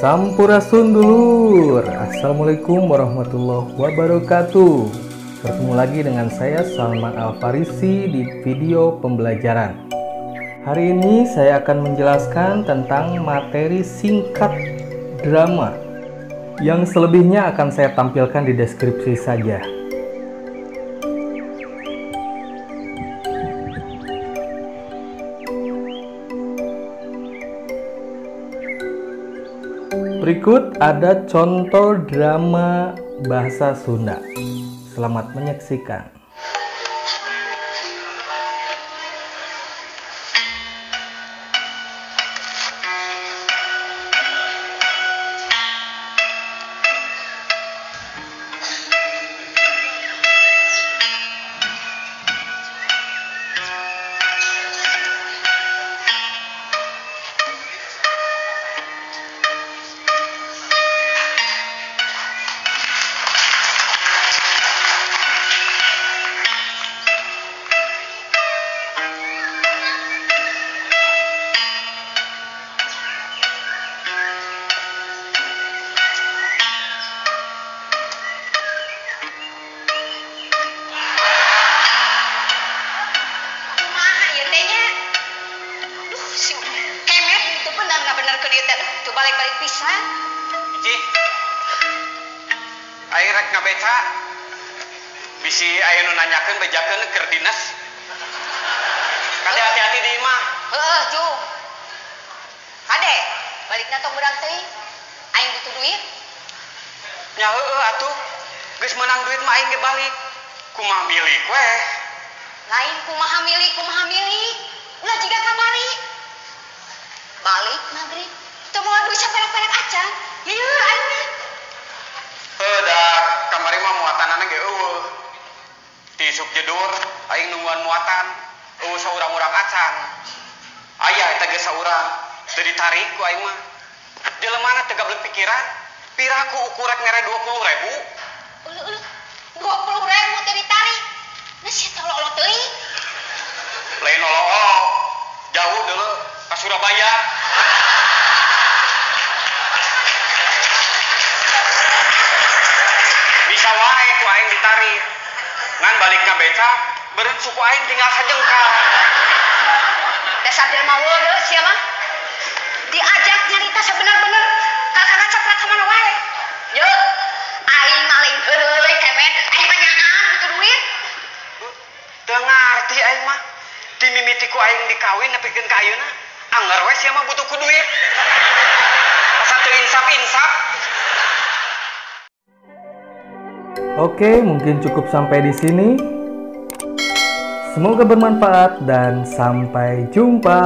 Sampurasun dulur. Assalamualaikum warahmatullahi wabarakatuh. Bertemu lagi dengan saya Salman Alfarisi di video pembelajaran. Hari ini saya akan menjelaskan tentang materi singkat drama. Yang selebihnya akan saya tampilkan di deskripsi saja. Berikut ada contoh drama bahasa Sunda. Selamat menyaksikan. Balik-balik pisan. Iji, aing rek ngabeca. Bisi aya nu nanyakeun bejakeun keur dinas. Kade hati-hati di imah. Heeh, Ju. Kade, balikna tong beurang teuing. Aing butuh duit. Nya heueuh atuh. Geus meunang duit mah aing ge balik. Kumaha milik we? Lain kumaha milik, kumaha milik. Ulah jiga kamari. Balik maghrib. Teu moal duit saperak-perak acan. Ieu aing mah. Heuh da kamari mah muatanana ge eueuh. Ti isuk jedur aing nungguan muatan, eueuh saurang-urang acan. Aya eta ge saurang, teu ditarik ku aing mah. Jelemana teu gablek pikiran, piraku ukur rek mere 20.000. Uluh uluh, 20.000 teu ditarik. Nah sia teh olo-olo teuing. Lain olo-olo, jauh deuleu ka Surabaya. Bisa wae ku aing ditarik. Ngan balik ka beca, beureun suku aing tinggal sajengkal. Dasar jelema weureu sia mah. Diajak nyarita sabener-bener, kakak ngacaprak ka mana wae. Ye, aing mah lain heureuy kemet, aing mah nyaah butuh duit. Teu ngarti aing mah. Ti mimiti ku aing dikawin nepikeun ka ayeuna, angger we sia mah butuh ku duit. Asa teu insap-insap. Oke, mungkin cukup sampai di sini. Semoga bermanfaat dan sampai jumpa.